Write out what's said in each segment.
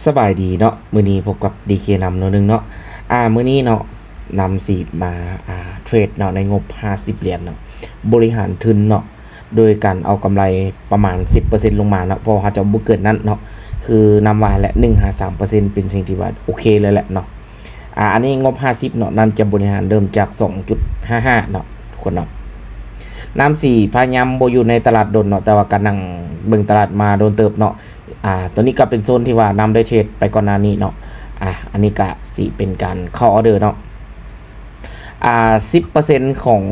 ສະບາຍດີເນາະ ມື້ນີ້ພົບກັບດີເຄນຳເນາະ ໜຶ່ງເນາະ ອາ ມື້ນີ້ເນາະ ນຳຊິມາ ອາ ເທຣດເນາະ ໃນງົບຫ້າສິບຫຼຽນເນາະ ບໍລິຫານທຶນເນາະ ໂດຍການເອົາກຳໄລປະມານສິບເປີເຊັນລົງມາເນາະ ເພາະວ່າເຮົາຈະບໍ່ເກີນນັ້ນເນາະ ຄືນຳວ່າແຫຼະ ໜຶ່ງຫາສາມເປີເຊັນ ເປັນສິ່ງທີ່ວ່າໂອເຄເລີຍແຫຼະເນາະ ອາ ອັນນີ້ງົບຫ້າສິບເນາະ ນຳຈະບໍລິຫານເລີ່ມຈາກສອງຈຸດຫ້າຫ້າເນາະ ທຸກຄົນເນາະ ນຳຊິພະຍາຍາມບໍ່ຢູ່ໃນຕະຫຼາດດົນເນາະ ແຕ່ວ່າກະນັ່ງເບິ່ງຕະຫຼາດມາດົນເຕີບເນາະ ອາ ໂຕນີ້ກໍເປັນໂຊນທີ່ວ່ານຳໄດ້ເທຣດໄປກ່ອນໜ້ານີ້ເນາະ ອາ ອັນນີ້ກະຊິເປັນການເຂົ້າອອເດີເນາະ ອາ ສິບເປີເຊັນຂອງ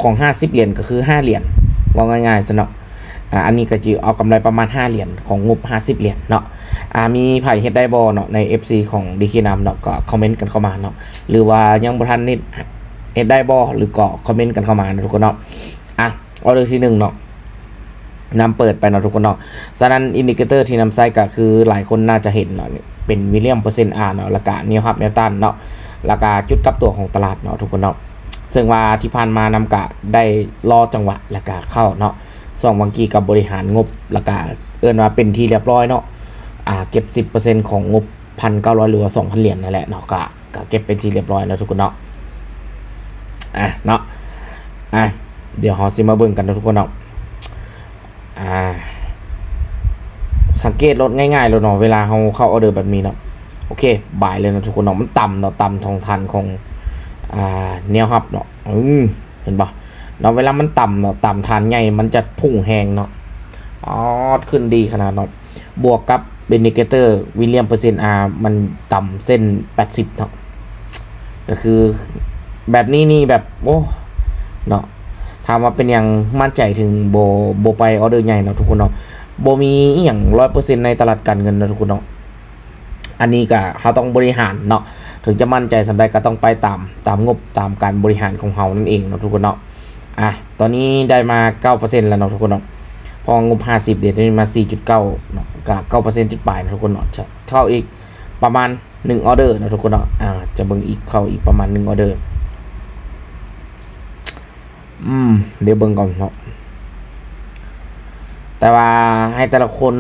ຂອງຫ້າສິບຫຼຽນກໍຄືຫ້າຫຼຽນ ເວົ້າງ່າຍໆຊະເນາະ ອາ ອັນນີ້ກໍຊິເອົາກຳໄລປະມານຫ້າຫຼຽນຂອງງົບຫ້າສິບຫຼຽນເນາະ ອາ ມີໃຜເຮັດໄດ້ບໍ່ເນາະ ໃນເອັຟຊີຂອງດີເຄນຳເນາະ ກໍຄອມເມັນກັນເຂົ້າມາເນາະ ຫຼືວ່າຍັງບໍ່ທັນເຮັດ ເຮັດໄດ້ບໍ່ ຫຼືກໍຄອມເມັນກັນເຂົ້າມາເນາະ ທຸກຄົນເນາະ ອາ ອອເດີທີໜຶ່ງເນາະ ນຳເປີດໄປເນາະ ທຸກຄົນເນາະ ສະນັ້ນ ອິນດິເຄເຕີທີ່ນຳໃຊ້ກໍຄືຫຼາຍຄົນໜ້າຈະເຫັນເນາະ ເປັນວິລຽມເປີເຊັນອາເນາະ ແລ້ວກະແນວຮັບແນວຕ້ານເນາະ ແລ້ວກະຈຸດກັບຕົວຂອງຕະຫຼາດເນາະ ທຸກຄົນເນາະ ເຊິ່ງວ່າທີ່ຜ່ານມານຳກະໄດ້ລໍຈັງຫວະ ແລ້ວກະເຂົ້າເນາະ ຊ່ວງຫວ່າງກີ້ກໍບໍລິຫານງົບ ແລ້ວກະເອີ້ນວ່າເປັນທີ່ລຽບຮ້ອຍເນາະ ອາ ເກັບສິບເປີເຊັນຂອງງົບພັນເກົ້າຮ້ອຍ ຫຼືວ່າສອງພັນຫຼຽນນັ້ນແຫຼະເນາະ ກະ ກະເກັບເປັນທີ່ລຽບຮ້ອຍແລ້ວທຸກຄົນເນາະ ອາ ເນາະ ອາ ດຽວເຮົາຊິມາເບິ່ງກັນເນາະທຸກຄົນເນາະ ອາ ສັງເກດໂລດ ງ່າຍໆໂລດເນາະ ເວລາເຮົາເຂົ້າອອເດີແບບນີ້ເນາະ ໂອເຄ ບາຍເລີຍເນາະທຸກຄົນເນາະ ມັນຕ່ຳເນາະ ຕ່ຳຂອງຖານຂອງ ອາ ແນວຮັບເນາະ ອືມ ເຫັນບໍ່ເນາະ ເວລາມັນຕ່ຳເນາະ ຕ່ຳຖານໃຫຍ່ ມັນຈະພຸ່ງແຮງເນາະ ອອດ ຂຶ້ນດີຂະໜາດເນາະ ບວກກັບອິນດິເຄເຕີວິລຽມເປີເຊັນອາ ມັນຕ່ຳເສັ້ນແປດສິບເນາະ ກໍຄືແບບນີ້ນີ້ແບບ ໂອ້ ເນາະ ຖາມວ່າເປັນຫຍັງໝັ້ນໃຈເຖິງບໍ່ ບໍ່ໄປອອເດີໃຫຍ່ເນາະທຸກຄົນເນາະ ບໍ່ມີອີ່ຫຍັງຮ້ອຍເປີເຊັນໃນຕະຫຼາດການເງິນເນາະທຸກຄົນເນາະ ອັນນີ້ກະເຮົາຕ້ອງບໍລິຫານເນາະ ເຖິງຈະໝັ້ນໃຈສ່ຳໃດກໍຕ້ອງໄປຕາມ ຕາມງົບ ຕາມການບໍລິຫານຂອງເຮົານັ້ນເອງເນາະທຸກຄົນເນາະ ອາ ຕອນນີ້ໄດ້ມາເກົ້າເປີເຊັນແລ້ວເນາະທຸກຄົນເນາະ ເພາະງົບຫ້າສິບເດ ຕອນນີ້ມາສີ່ຈຸດເກົ້າເນາະ ກະເກົ້າເປີເຊັນຈຸດປາຍເນາະທຸກຄົນເນາະ ເຂົ້າອີກປະມານໜຶ່ງອອເດີເນາະທຸກຄົນເນາະ ອາ ຈະເບິ່ງອີກ ເຂົ້າອີກປະມານໜຶ່ງອອເດີ ອືມ ດຽວເບິ່ງກ່ອນເນາະ ແຕ່ວ່າໃຫ້ແຕ່ລະຄົນ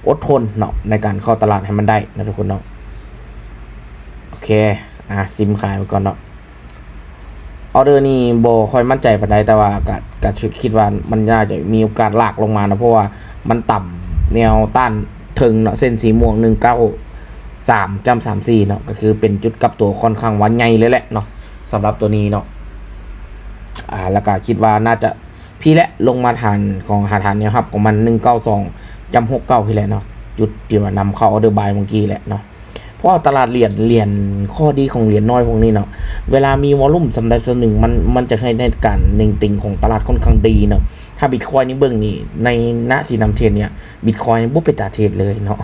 ອົດທົນເນາະ ໃນການເຂົ້າຕະຫຼາດໃຫ້ມັນໄດ້ເນາະທຸກຄົນເນາະ ໂອເຄ ອາ ຊິມຂາຍໄວ້ກ່ອນເນາະ ອອເດີນີ້ບໍ່ຄ່ອຍໝັ້ນໃຈປານໃດ ແຕ່ວ່າກະ ກະຄິດວ່າມັນໜ້າຈະມີໂອກາດລາກລົງມາເນາະ ເພາະວ່າມັນຕ່ຳແນວຕ້ານເທິງເນາະ ເສັ້ນສີມ່ວງ ໜຶ່ງເກົ້າສາມຈຸດສາມສີ່ເນາະ ກໍຄືເປັນຈຸດກັບຕົວຂ້ອນຂ້າງວ່າໃຫຍ່ເລີຍແຫຼະເນາະ ສຳລັບຕົວນີ້ເນາະ ອາ ແລ້ວກະຄິດວ່າໜ້າຈະ ພີ້ແຫຼະ ລົງມາຖານຂອງ ຫາຖານແນວຮັບຂອງມັນ ໜຶ່ງເກົ້າສອງຈຸດຫົກເກົ້າ ພີ້ແຫຼະເນາະ ຈຸດທີ່ວ່ານຳເຂົ້າອອເດີບາຍເມື່ອກີ້ແຫຼະເນາະ ເພາະວ່າຕະຫຼາດຫຼຽນ ຫຼຽນ ຂໍ້ດີຂອງຫຼຽນນ້ອຍພວກນີ້ເນາະ ເວລາມີວອລຸມສ່ຳໃດສ່ຳໜຶ່ງ ມັນ ມັນຈະເຮັດໃຫ້ການເໜັງຕີງຂອງຕະຫຼາດຂ້ອນຂ້າງດີເນາະ ຖ້າບິດຄອຍນີ້ເບິ່ງນີ້ ໃນ ນະທີ່ນຳເທຣດນີ້ ບິດຄອຍນີ້ບໍ່ເປັນຕາເທຣດເລີຍເນາະ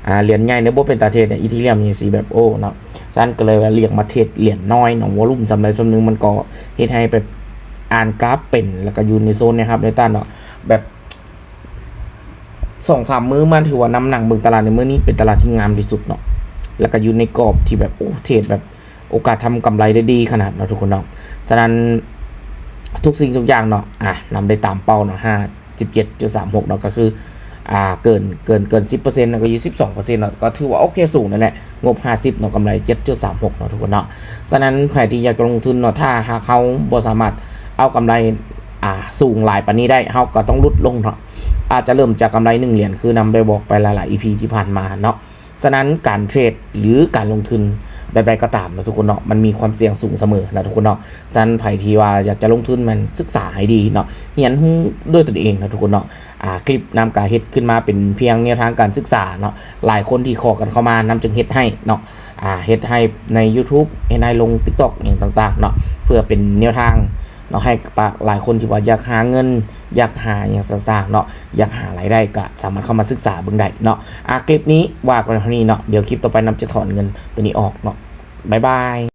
ອາ ຫຼຽນໃຫຍ່ນີ້ບໍ່ເປັນຕາເທຣດ ອີເທີຣຽມນີ້ຊິແບບ ໂອ້ ເນາະ ສະນັ້ນກໍເລີຍວ່າລຽກມາເທຣດຫຼຽນນ້ອຍເນາະ ວອລຸມສ່ຳໃດສ່ຳໜຶ່ງ ມັນກໍເຮັດໃຫ້ແບບອ່ານກຣາຟເປັນ ແລ້ວກໍຢູ່ໃນໂຊນແນວຮັບແນວຕ້ານເນາະ ແບບ ສອງສາມມື້ມາຖືວ່ານຳນັ່ງເບິ່ງຕະຫຼາດໃນມື້ນີ້ເປັນຕະຫຼາດທີ່ງາມທີ່ສຸດເນາະ ແລ້ວກໍຢູ່ໃນກອບທີ່ແບບ ໂອ້ ເທຣດແບບໂອກາດທຳກຳໄລໄດ້ດີຂະໜາດເນາະທຸກຄົນເນາະ ສະນັ້ນທຸກສິ່ງທຸກຢ່າງເນາະ ອາ ນຳໄດ້ຕາມເປົ້າເນາະ ຫ້າສິບເຈັດຈຸດສາມຫົກເນາະ ກໍຄື ອາ ເກີນ ເກີນ ເກີນສິບເປີເຊັນ ກໍຢູ່ສິບສອງເປີເຊັນເນາະ ກໍຖືວ່າໂອເຄສູງນັ້ນແຫຼະ ງົບຫ້າສິບເນາະ ກຳໄລເຈັດຈຸດສາມຫົກເນາະທຸກຄົນເນາະ ສະນັ້ນໃຜທີ່ຢາກຈະລົງທຶນເນາະ ຖ້າຫາກເຮົາບໍ່ສາມາດເອົາກຳໄລ ອາ ສູງຫຼາຍປານນີ້ໄດ້ ເຮົາກໍຕ້ອງຫຼຸດລົງເນາະ ອາດຈະເລີ່ມຈາກກຳໄລໜຶ່ງຫຼຽນ ຄືນຳໄດ້ບອກໄປຫຼາຍໆອີພີທີ່ຜ່ານມາເນາະ ສະນັ້ນການເທຣດ ຫຼື ການລົງທຶນແບບໃດກໍຕາມເນາະທຸກຄົນເນາະ ມັນມີຄວາມສ່ຽງສູງສະເໝີນະທຸກຄົນເນາະ ສະນັ້ນໃຜທີ່ວ່າຢາກຈະລົງທຶນແມ່ນສຶກສາໃຫ້ດີເນາະ ຮຽນຮູ້ດ້ວຍຕົນເອງເນາະທຸກຄົນເນາະ ອາ ຄລິບນຳກະເຮັດຂຶ້ນມາເປັນພຽງແນວທາງການສຶກສາເນາະ ຫຼາຍຄົນທີ່ຂໍກັນເຂົ້າມາ ນຳຈຶ່ງເຮັດໃຫ້ເນາະ ອາ ເຮັດໃຫ້ໃນຢູທູບ ເຮັດໃຫ້ລົງຕິກຕັອກ ຫຍັງຕ່າງໆເນາະ ເພື່ອເປັນແນວທາງເນາະ ໃຫ້ປະ ຫຼາຍຄົນທີ່ວ່າຢາກຫາເງິນ ຢາກຫາຫຍັງຕ່າງໆເນາະ ຢາກຫາລາຍໄດ້ ກະສາມາດເຂົ້າມາສຶກສາເບິ່ງໄດ້ເນາະ ອາ ຄລິບນີ້ວ່າກັນເທົ່ານີ້ເນາະ ດຽວຄລິບຕໍ່ໄປນຳຈະຖອນເງິນໂຕນີ້ອອກເນາະ ບາຍບາຍ.